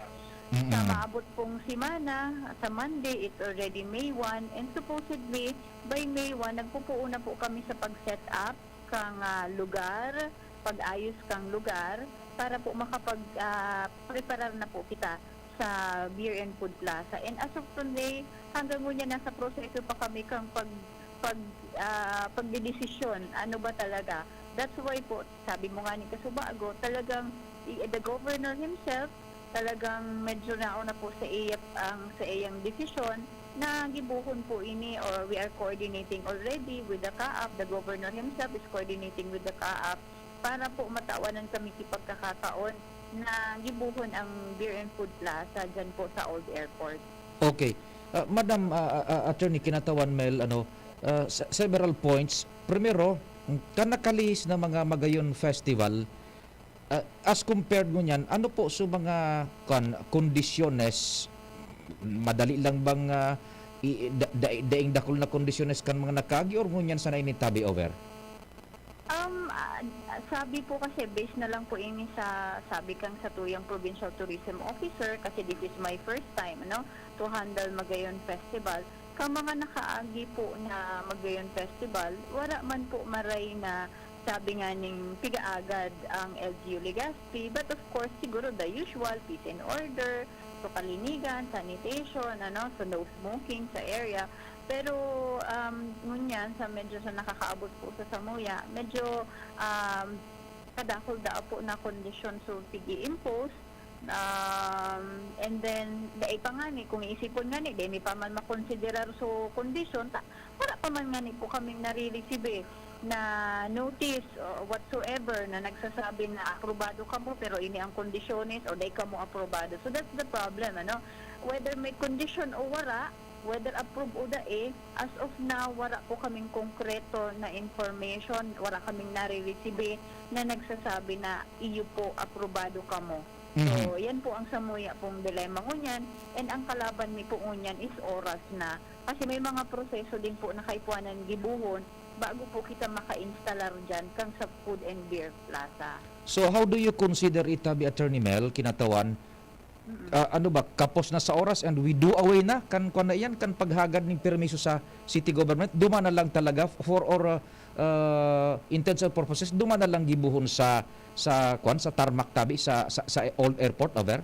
Sa Mm. maabot pong semana, sa Monday, it's already May one, and supposedly, by May one, nagpupuo na po kami sa pag-set up kang, ah, lugar, pag-ayos kang lugar, para po makapag, ah, preparar na po kita sa Beer and Food Plaza. And as of today, hanggang ngunyan, nasa proseso pa kami kang pag-, pag-, ah, pagdedesisyon. Ano ba talaga? That's why po, sabi mo nga ni Kasubago, talagang i-, the governor himself, talagang medyo nauna po sa iya, ang, sa iyang desisyon na gibohon po ini, or we are coordinating already with the kaap. The governor himself is coordinating with the kaap para po matawanan kami ki pagkakataon na gibohon ang Beer and Food Plaza dyan po sa Old Airport. Okay. Ah, Madam, ah, ah, ah, Attorney Kinatawan Mel, ano, ah, se-, several points. Primero, kan nakalihis na mga Magayon Festival, ah, as compared ngunyan, ano po sa mga, kan, kondisyones, madali lang bang, ah, i-, da-, da-, daing dakul na kondisyones kan mga nakaagi or ngunyan sana ini tabi over? Um, ah, sabi po kasi, based na lang po ini sa sabi kang satuyang provincial tourism officer, kasi this is my first time, ano, to handle Magayon Festival. Kang mga nakaagi po na Magayon Festival, wala man po maray na sabi nga ning pigaagad ang L G U Legazpi. But of course, siguro the usual, peace and order, so kalinigan, sanitation, ano, so no smoking sa area. Pero, um, ngunyan, sa medyo sa nakakaabot po sa samuya, medyo, um, kadakul-dako po na kondisyon so pig-i-impose. Um, and then, dai pa ngani, kung iisipon ngani, dai mi pa man makonsiderar so kondisyon, ta-, wala pa man ngani po kaming nare-receive, eh, na notice o whatsoever na nagsasabi na aprobado kamo, pero ini ang kondisyones o dai kamo aprobado. So, that's the problem, ano? Whether may kondisyon o wala, whether approve o dai, as of now, wala po kaming konkreto na information, wala kaming nare-receive na nagsasabi na iyo po, aprobado kamo. So, Mhm. yan po ang samuya pong dilema ngunyan, and ang kalaban mi po ngunyan is oras na. Kasi may mga proseso din po na kaipuanan gibohon bago po kita maka-instalar dyan kang sa Food and Beer Plaza. So, how do you consider it, tabi, Attorney Mel, Kinatawan? Mm. Ah, ano ba, kapos na sa oras and we do away na kan, kuwan na iyan, kan paghagad ning permiso sa city government? Duman na lang talaga for, or, ah, ah, intents or purposes, duman na lang gibohon sa, sa, kuwan, sa tarmac tabi, sa, sa, sa old airport, over?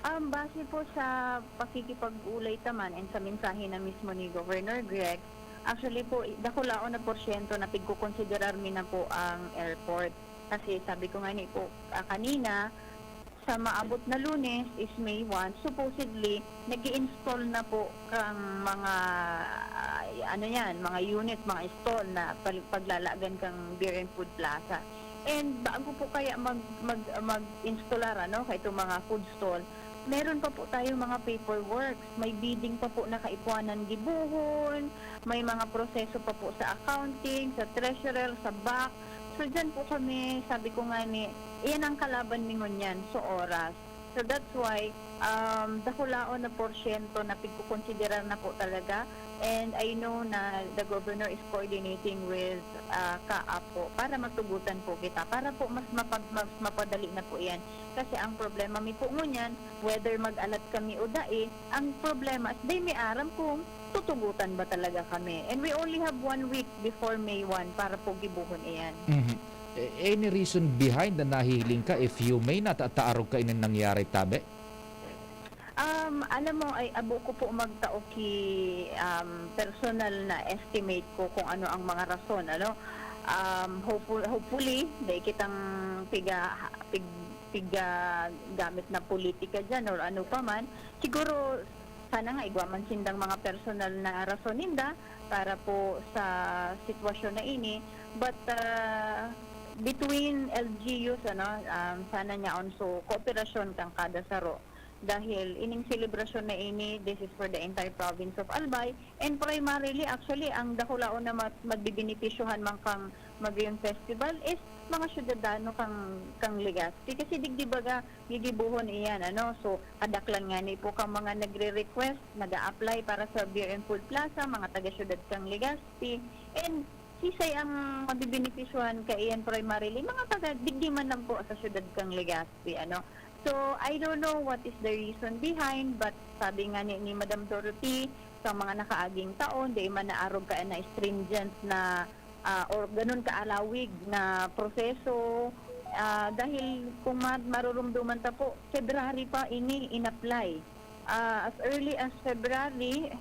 Um, base po sa pakikipag-ulay ta man and sa mensahe na mismo ni Governor Greg, actually po, i-, dakulaon na porsyento na pigkokonsiderar mi na po ang airport. Kasi sabi ko nga ni po, ah, kanina, sa maabot na Lunes is May one, supposedly, nag-i-install na po kang mga, ah, ano yan, mga unit, mga stall na pal-, paglalagan kang Beer and Food Plaza. And bago po kaya mag-, mag-, mag-instalar, ano, kaitong mga food stall, meron pa po tayong mga paperwork. May bidding pa po na kaipuanan gibohon, may mga proseso pa po sa accounting, sa treasurer, sa back. So, dyan po kami, sabi ko nga ni, iyan ang kalaban mi ngunyan, so oras. So, that's why, um, dakulaon na porsyento na pigkokonsiderar na po talaga. And I know na the governor is coordinating with, ah, kaap po para matugutan po kita, para po mas mapag-, mas mapadali na po iyan. Kasi ang problema mi po ngunyan, whether mag-alat kami o dai, ang problema is dai mi aram kung tutugutan ba talaga kami. And we only have one week before May one para po gibohon iyan. Mhm. Any reason behind na nahihiling ka, if you may, na ta-, taarog ka inin nangyari, tabi? Um, alam mo, ay abo ko po magtao ki um, personal na estimate ko kung ano ang mga rason, ano. Um, hopeful, hopefully, dai kitang piga, pig, piga gamit na politika diyan or ano pa man. Siguro, sana nga igwa man sindang mga personal na rason ninda para po sa sitwasyon na ini. But uh, between L G Us, ano, um, sana niya onso kooperasyon kang kada saro. Dahil ining selebrasyon na ini, this is for the entire province of Albay. And primarily, actually, ang dakulaon na mat- magbibenepisyohan man kang Magayon Festival is mga syudadano kang, kang Legazpi. Kasi digdi baga, gigibuhon iyan, ano? So, kadaklan nga ni po kang mga nagre-request, nag-a-apply para sa Beer and Food Plaza, mga taga-syudad kang Legazpi. And sisay ang mabibenepisyohan kaiyan primarily? Mga taga, digdi man lang po sa syudad kang Legazpi, ano? So, I don't know what is the reason behind, but sabi nga ni, ni Madam Dorothy, sa mga nakaaging taon, di man naarog ka na stringent na ah, or ganun kaalawig na proseso. Ah, dahil kung ma- marurumduman ta po, February pa ini in-apply. Ah, as early as February,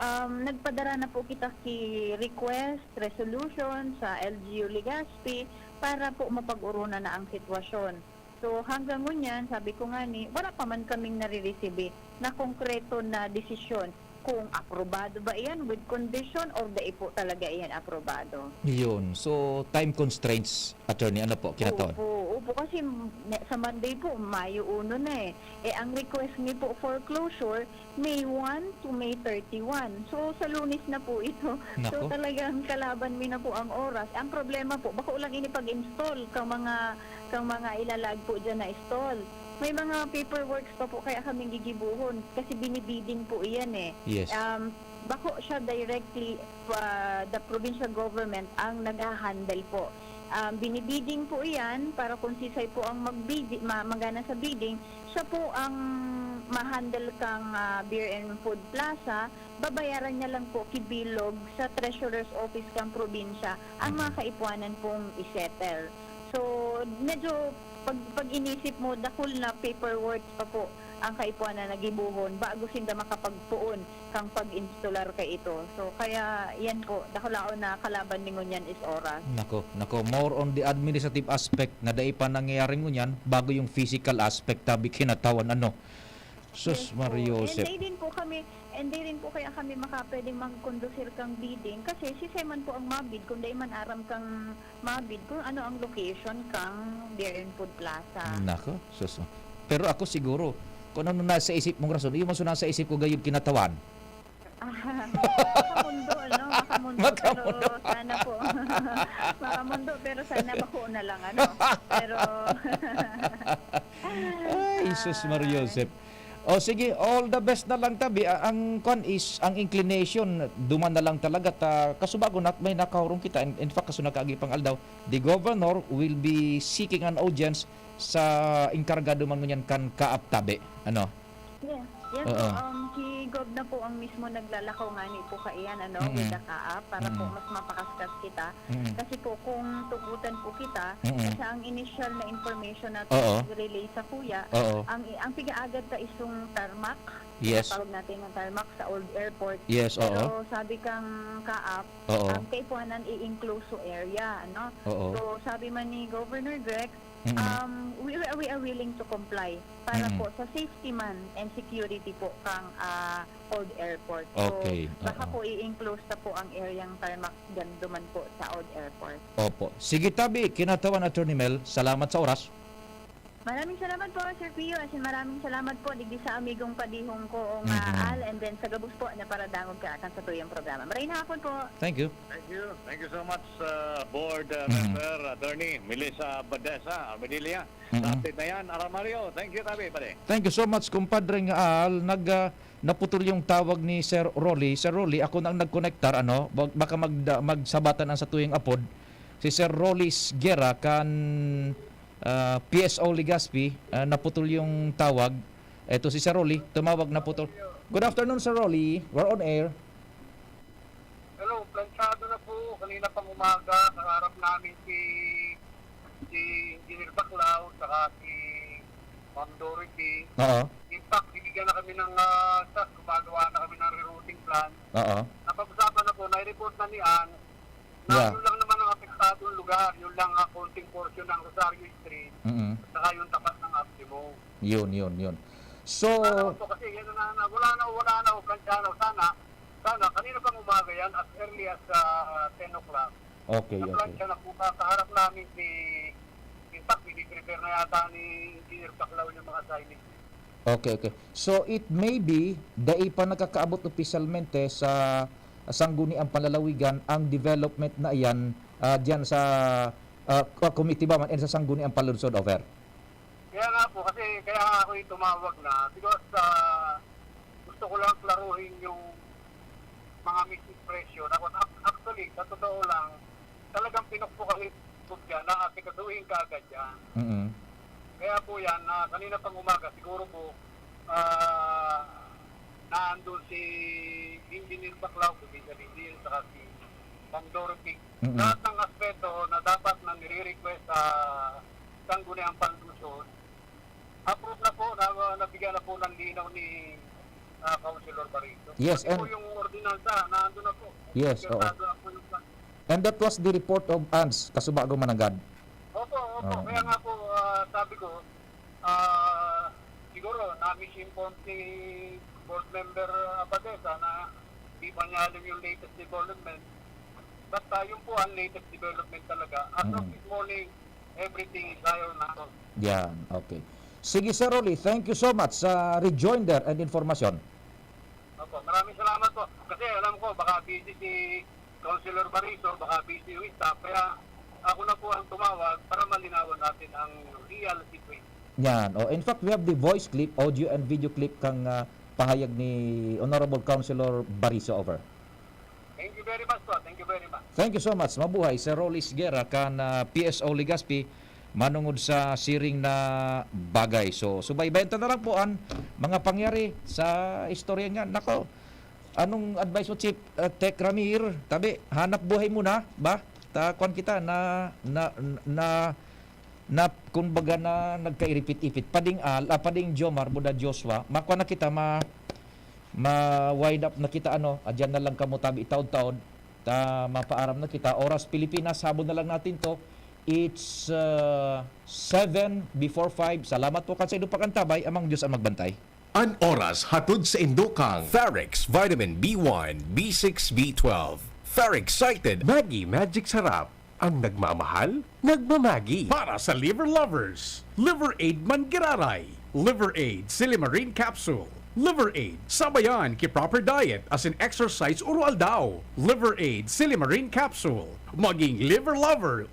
um, nagpadara na po kita ki request, resolution sa L G U Legazpi para po mapag-oruna na ang sitwasyon. So, hanggang ngunyan, sabi ko nga ni, wala pa man kaming nare-receive na konkreto na desisyon kung aprobado ba iyan with condition or dai po talaga iyan aprobado. Yun. So, time constraints, attorney, ano po, kinatawag? Opo, opo, kasi m- ne- sa Monday po, Mayo uno na eh. Eh, ang request mi po for closure, May one to May thirty-one. So, sa Lunes na po ito. So, Nako. Talagang kalaban mi na po ang oras. Ang problema po, bako lang ini pag-install kang mga, kang mga ilalaag po dyan na stall. May mga paperworks pa po kaya kaming gigibuhon kasi binibidding po iyan eh. Yes. Um, bako siya directly pa the provincial government ang nagha-handle po. Um, binibidding po iyan para kung sisay po ang magbidi, ma, magana sa bidding, siya po ang ma-handle kang ah, Beer and Food Plaza. Babayaran niya lang po kibilog sa treasurer's office kang probinsya ang mga kaipuanan pong i-settle. So, medyo pag, pag inisip mo, dakul na paperwork pa po ang kaipuanan na gibuhon bago sinda makapagpoon kang pag-instalar kay ito. So, kaya yan po, dakulaon na kalaban ni ngunyan is oras. Nako, nako, more on the administrative aspect na dai pa nangyayari ngunyan bago yung physical aspect, tabi, kinatawan, ano. Sus, Yes po. Mario And Joseph. Dai din po kami, and dai rin po kaya kami makapwedeng mag-conducir kang bidding kasi sisay man po ang mabid kung dai man aram kang mabid kung ano ang location kang Beer and Food Plaza. Nako, sus. Pero ako siguro, kung ano nasa isip mong rason, yung mas nasa isip ko gayud kinatawan. Ah, makamundo, ano? Makamundo, Makamundo. Pero sana po. Makamundo, pero sana bako na lang, ano? Pero Ay, sus, Mario Joseph. O sige, all the best na lang, tabi. A- Ang kwan is, ang inclination, duman na lang talaga. Ta, kasubago na, may nakahurong kita. In, in fact, kaso nakaagi pang aldaw, the governor will be seeking an audience sa enkargado man ngunyan kan kaap, tabi. Ano? Yes, yes Oo. po. Um, si Gov na po ang mismo naglalakaw ngani po kaiyan, ano, Mm-mm. with the kaap para po Mm-mm. mas mapakaskas kita. Mm-mm. Kasi po kung tugutan po kita, Mm-mm. kasi ang initial na information na Oo. relay sa kuya, Oo. ang ang pigaagad ta isong tarmac. Yes. Tawag natin ng tarmac sa old airport. Yes, oo. Pero sabi kang kaap, Oo. ang kaipuanan i-enclosed area, ano? Oo. So, sabi man ni Governor Greg, Mm-mm. um, we, we are willing to comply para Mm-mm. po sa safety man and security po kang ah, old airport. So, Okay, baka oo. po i-enclose na po ang area ng tarmac dyan duman po sa old airport. Opo. Sige, tabi, kinatawan, Attorney Mel. Salamat sa oras. Maraming salamat po, Sir Pio. As in, maraming salamat po digdi sa amigong padihong ko, nga Mhm. Al, and then sa gabos po na paradangog ka akan sa tuyang programa. Maray na hapon po. Thank you. Thank you. Thank you so much, uh, board uh, Mhm. member, attorney Melissa Badesa Armedilia. Mhm. Sa update na yan, Aramario. Thank you, tabi, pare. Thank you so much, kumpadre nga Al. Nag, ah, naputol yung tawag ni Sir Rolly. Sir Rolly, ako na ang nagkonektar, ano? Bag- Baka mag, magsabatan ang satuyang apod. Si Sir Rolly Guerra kan ah, P S O Legazpi, ah, naputol yung tawag. Eto si Sir Rolly, tumawag, naputol. Good afternoon, Sir Rolly. We're on air. Hello, planchado na po. Kanina pang umaga, kaharap namin si si Engineer Baclao, saka si Ma'am Dorothy. Oo. In fact, binigyan na kami ng ah, staff, gumagawa na kami ng rerouting plan. Oo. Napag-usapan na po, nai-report na ni Ann na Yeah. yun lang naman ang apektadong lugar, yun lang ang konting portion ng Rosario Street, Mm. saka yung tapat ng Optimo. Yun, yun, yun. So, Ano po kasi, yan na, na, wala na, wala na, o plantsa na, sana, sana, kanina pang umaga yan, as early as ah, ten o'clock. okay, Na okay. plantsa na po, kaharap namin si, in fact, piniprepare na yata ni Engineer Baclao yung mga signage. Okay, okay. So, it may be, dai pa nakakaabot opisyalmente sa Sangguniang Panlalawigan ang development na iyan ah, diyan sa ah, Committee ba man and sa Sangguniang Panlungsod, over? Kaya nga po, kasi kaya nga ako yung tumawag na, because ah, gusto ko lang klaruhin yung mga misimpresyon. Ako, ac- actually, sa totoo lang, talagang pinukpok ang isip ko dyan na asikasuhin kaagad yan. Mm. Kaya po yan, na kanina pang umaga, siguro po, ah, naandun si Engineer Baclao, si Lizzie, saka si Ma'am Dorothy. Mm. Lahat ng aspeto na dapat na nire-request sa Sangguniang Panlungsod, approve na po, na, nabigyan na po ng linaw ni ah, Councilor Barito. Yes, Pati po and- yung ordinansa, naandun na po. Yes, oo. Apektado na po yung plan. And that was the report of Ann, kasubago mananggad. Opo, opo. Oo. Kaya nga po, ah, sabi ko, ah, siguro na-misinform si Board Member Abadesa na di pa niya alam yung latest development. Basta yun po ang latest development talaga. As of Mm. this morning, everything is higher na. Yan, okay. Sige, Sir Rolly, thank you so much sa rejoinder and information. Opo, maraming salamat po. Kasi alam ko, baka busy si Councilor Bariso, baka busy yung staff. Kaya ako na po ang tumawag para malinawan natin ang real situation. Yan. O, in fact, we have the voice clip, audio and video clip kang ah, pahayag ni Honorable Councilor Bariso, over. Thank you very much po. Thank you very much. Thank you so much. Mabuhay, Sir Rolly Siguera kan ah, P S O Legazpi, manungod sa siring na bagay. So, subaybayan ta na lang po ang mga pangyari sa istorya niyan. Nako, anong advice mo, Chief ah, Tech Ramir? Tabi, hanap buhay muna, ba? Ta, kwan kita, na, na, na, na, kumbaga na nagkairipit-ipit. Pading Al, ah, Pading Jomar, Buda Joshua, makwa na kita, ma, ma-wind up na kita, ano, adyan na lang kamo tabi taod-taod, ta mapaaram na kita. Oras Pilipinas, habol na lang natin to. It's uh, seven before five. Salamat po kan sa indo pakantabay. Amang Diyos ang magbantay. An oras hatod sa indo kang Ferrex Vitamin B one, B six, B twelve. Ferrex Excited, Maggi Magic Sarap, ang nagmamahal, nagmamagi. Para sa liver lovers, Liver Aid Manggiraray, Liver Aid Silimarin Capsule, Liver Aid sabayan ki proper diet as in exercise uro aldaw, Liver Aid Silimarin Capsule. Maging liver lover,